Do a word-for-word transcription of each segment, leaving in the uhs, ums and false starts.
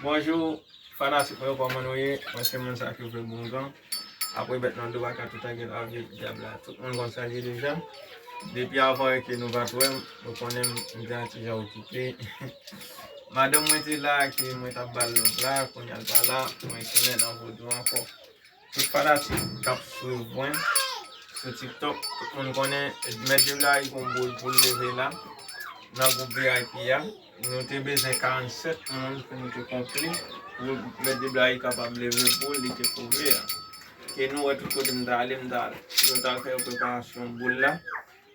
Bonjou, fanatik mwen yo, kòman nou ye? Mwen se moun sa ki vle bon jan. Apre bèt nan do a ka tout an gen lavi dyab la. Tout moun konn sa l ye deja. Depi avan ke nou pa t wè m, nou konnen m, m te yon ti jan okipe. Madanm mwen te la, ke mwen t ap ba l love la, kounye a l pa la, mwen tounen nan vodou ankò. Tout fanatik k ap swiv mwen sou TikTok, tout moun konnen Mèt Deblayi gon boul pou l leve la nan gwoup V I P a. Nou te bezwen karannsèt moun pou nou te konpli, pou Mèt Deblayi kapab leve boul li te kouvri a. Ke nou wè tout kote m ta ale, m ta, yo t al fè preparasyon boul la.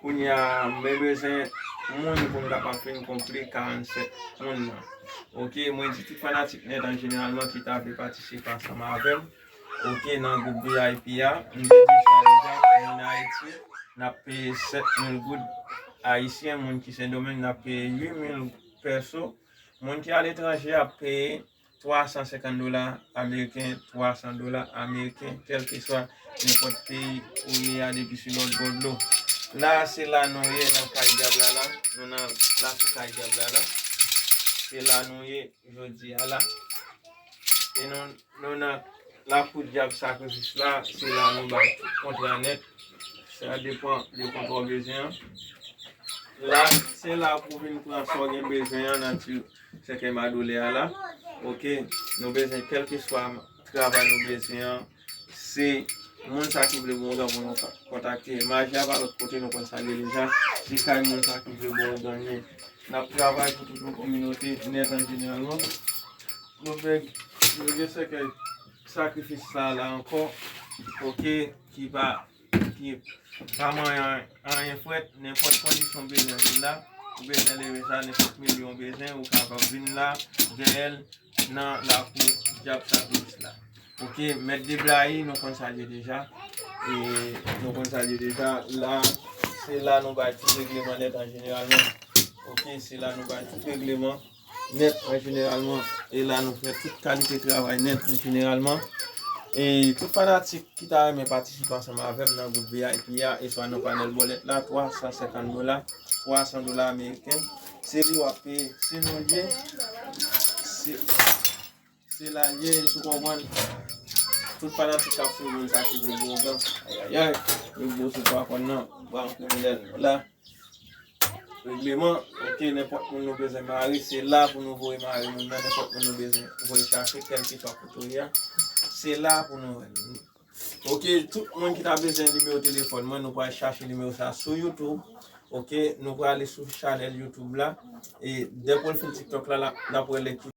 Kounye a, mwen bezwen moun pou m kapab fin konpli karannsèt moun nan. Oke, mwen di tout fanatik nèt an jeneralman ki ta vle patisipe ansanm avè m. Oke, nan gwoup V I P a, m te di sa deja, moun Ayiti, n ap peye sèt mil goud ayisyen, moun ki Sendomeng, n ap peye uit mil pèso, moun ki aletranje ap peye twa san senkant dola ameriken, twa san dola ameriken, kèlkeswa nenpòt peyi ou ye a depi sou lòt bò dlo. La, se la nou ye nan kay dyab la la. Nou nan la sou kay dyab la la. Se la nou ye jodi a la. E nou, nou nan lakou dyab sakrifis la, se la nou bay tout kontra nèt. Sa depann de kontra w bezwen an. La, se la pou w vin pran sa w gen bezwen an nan ti sèkèy madoulè a la. Oke, nou bezwen kèlkeswa travay nou bezwen an. Se moun sa ki vle bon jan pou nou ka kontakte. Maji a pa lòt kote, nou konn sa l ye deja. Se kay moun sa ki vle bon jan ye. N ap travay pou tout yon kominote nèt an jeneralman. Nou fè, nou gen sèkèy sakrifis sa la ankò. Oke, ki pa, ki pa manyen anyen frèt, nenpòt kondisyon w bezwen vin la, ou bezwen leve sa, nenpòt milyon w bezwen, ou kapab vin la, dèyè l, nan lakou dyab sakrifis la. Oke, Mèt Deblayi, nou konn sa l ye deja. E nou konn sa l ye deja. La, se la nou bay tout regleman nèt an jeneralman. Oke, se la nou bay tout regleman nèt an jeneralman. E la nou fè tout kalite travay nèt an jeneralman. E tout fanatik ki ta renmen patisipe ansanm avè m nan gwoup V I P a, e swa nan panèl bòlèt la, twa san senkant dola, twa san dola ameriken. Se li w ap peye, se nou l ye. Se, se la l ye, ou konprann. Tout fanatik k ap swiv moun sa ki vle bon jan. Ayayay, yo gwo sou pa konn nan, bwa kriminèl la. Regleman, oke, nenpòt moun nou bezwen mare, se la pou nou voye mare moun nan, nenpòt moun nou bezwen voye chache, kèlkeswa kote w ye a, se la pou nou wè l. Oke, tout moun ki ta bezwen nimewo telefòn mwen, nou pral chache nimewo sa sou YouTube. Oke, nou prale sou chanèl YouTube la. E depi l fin TikTok la, la, n ap wè lè ki